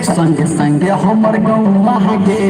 संगे संगे हमर गौआ गे।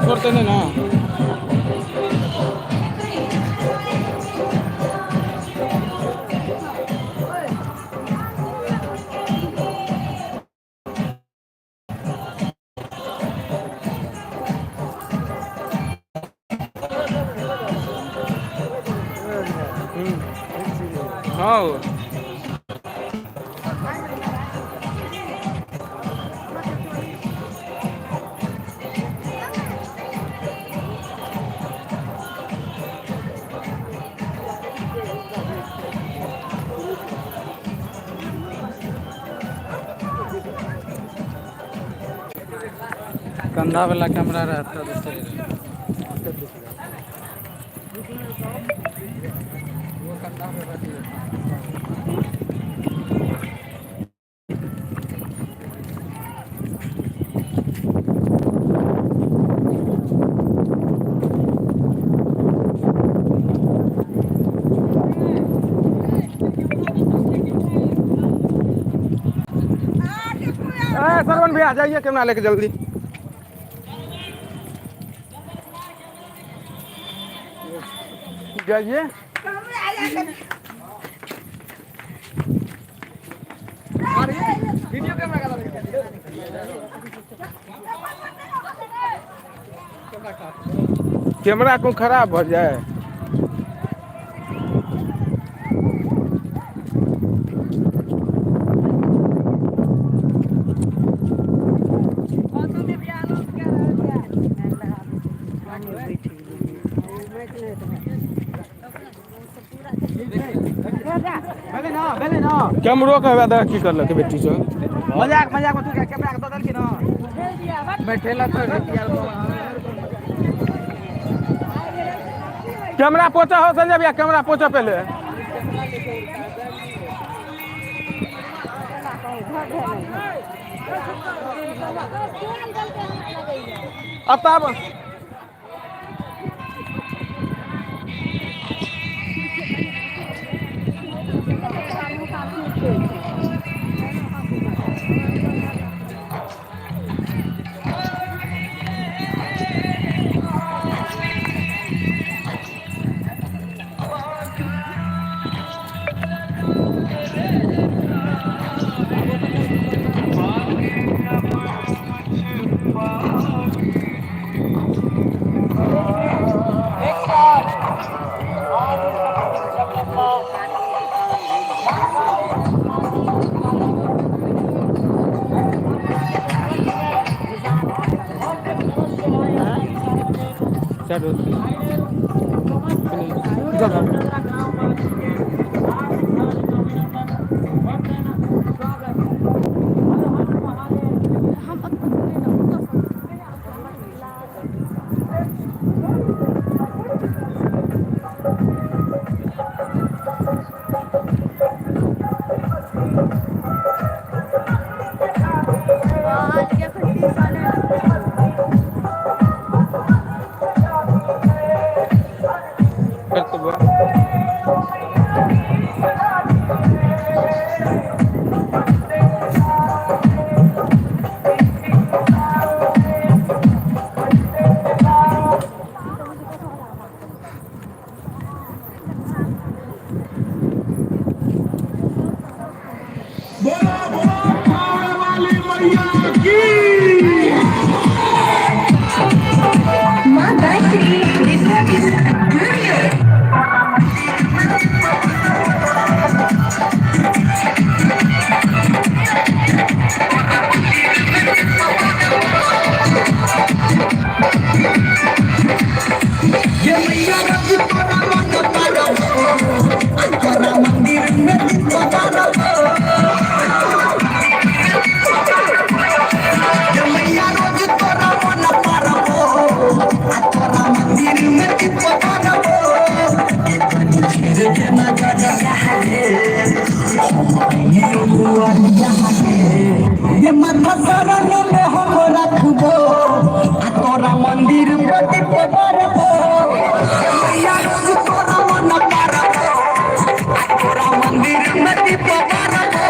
छोड़ते नहीं ना। हाँ, कंधा वाला कैमरा रहता तो सही रहता। वो कंधा पे रख लेता। सरवन भैया जाइए कैमरा लेके जल्दी। जाइए। वीडियो कैमरा कैमरा को खराब हो जाए। कैमरो के हवा की करलक बेटी सब। मजाक मजाक में तू कैमरा के दऽ देलखिन ना। बैठेला तो कैमरा पोछा हो संजय भैया, कैमरा पोछा पहले। अब तब चलो बोला बोला खावे वाली मैया की। माँ गायत्री रिकॉर्डिंग स्टूडियो। ये मैया रब तोरा मन पारबो, तोरा मंदिर में दीप बारबो। ये मैया रोज तोरा मन पारबो, तोरा मंदिर में दीप बारबो। ये तनी फेर के ना रे, हम दुआरिया रे। ये माथा शरण में हम रखबो, आ तोरा मंदिर में दीप बारबो। ये मैया रोज तोरा मन पारबो, आ तोरा मंदिर में दीप बारबो।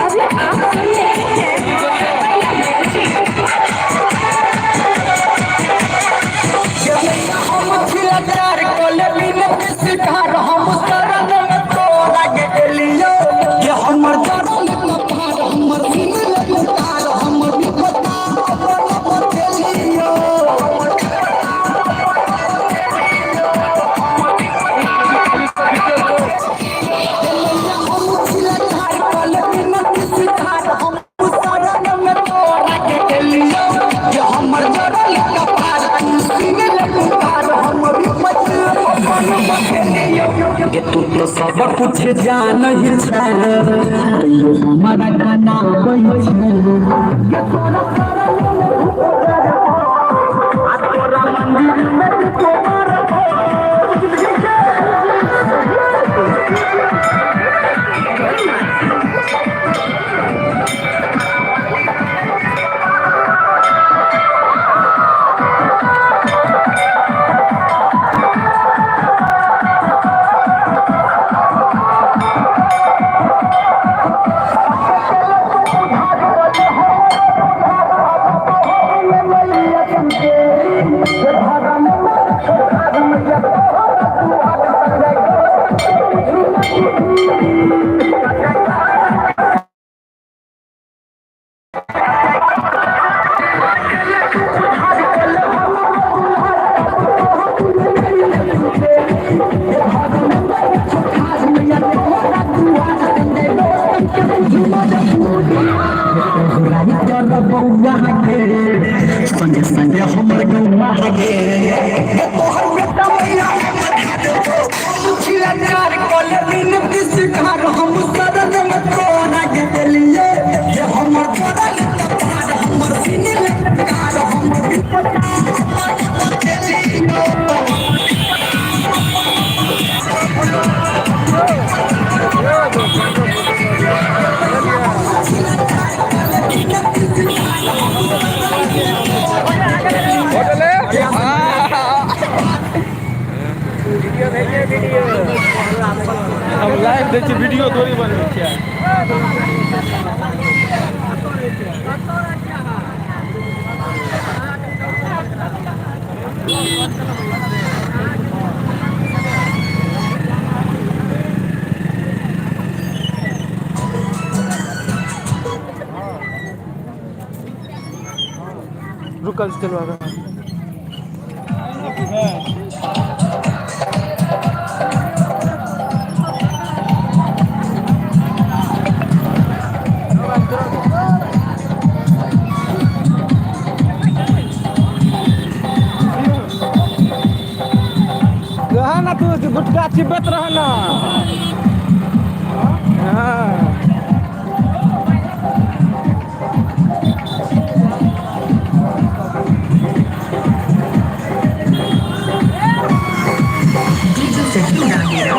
अभी आप सुन रहे हैं ये मैया हम खिलदार कोले बिन सिधार, हम शरण में तोरा गेलियो। ये हमर चरण कपार, हमर सुन ले पुकार, हमर विपता अपन बतेलियो। ये मैया हम खिलदार कोले बिन सिधार, हम शरण में तोरा गेलियो। ये हमर चरण कपार, सुन ले पुकार, हमर विपत अपन बतेलियो। ये तू तो सब कुछ जान ही छै, तैयो हमारा गाना छै। ये तोरा शरण में आ तोरा मंदिर में दीप बारबो। गे संगे संगे हमर गौआ गे। तोहर बेटा मैया छिला चार कल बिनती स्वीकार, हम शरण में तोरा के देलिए जे हमर तोरा कपार, हमर सीने कार, हमर हम लाइव दै छियै, वीडियो थोड़ी बनबै छियै। रुकल चलो आबै। रह ना तू गुटखा चिबैत रह ना। हाँ। DJ Sahil Rahira।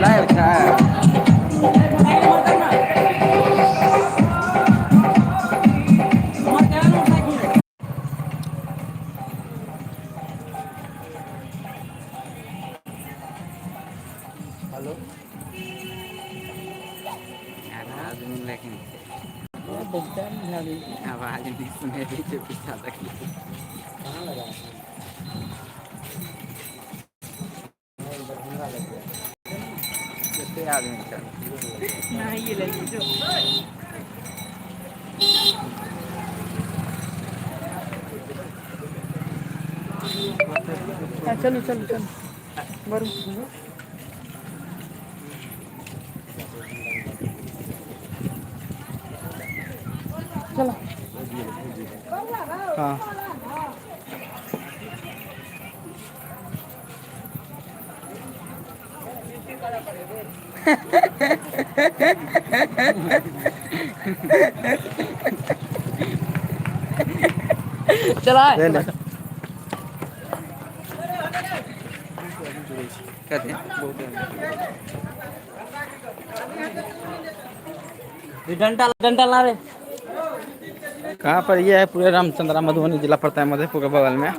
Live छै। आदमी लेकिन आवाज नहीं सुने रही छै पीछा देखली। कते आदमी छै? चलू चलू चलू, बढ़ू। चलो। हाँ। चला ले ले। डंडा डंडा ला रे। कहाँ पर ये है? पूरे रामचंद्रा मधुबनी जिला पड़ता है, मधेपुर के बगल में।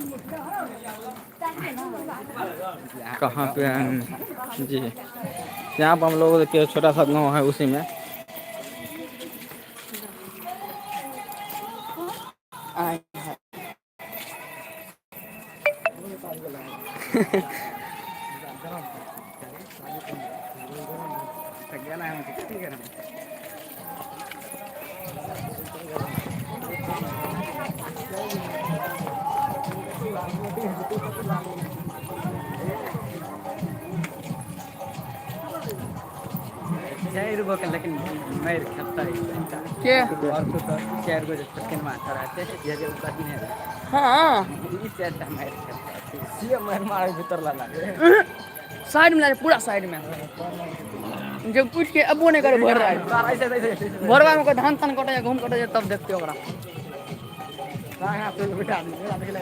कहाँ पे है जी? यहाँ पर हम लोग के छोटा सा गाँव है उसी में। चारि गो के लेकिन मारि खेतै के और तो चारि गो जे छोटकिन माछ रहते जे जे ऊपर नहि रहै। हाँ। ई चारिटा मारि खेतै। से मार मार भीतर ला लागे। साइड में ला, पूरा साइड में। जब उठ के अबो नहीं करे भर रहा ऐसे ऐसे ऐसे भोरवा में कोई धान तान कटे जाए, गहूम कटे जाए, तब देखते ओकरा। हां तेल बिठा दी मेरा देख ले।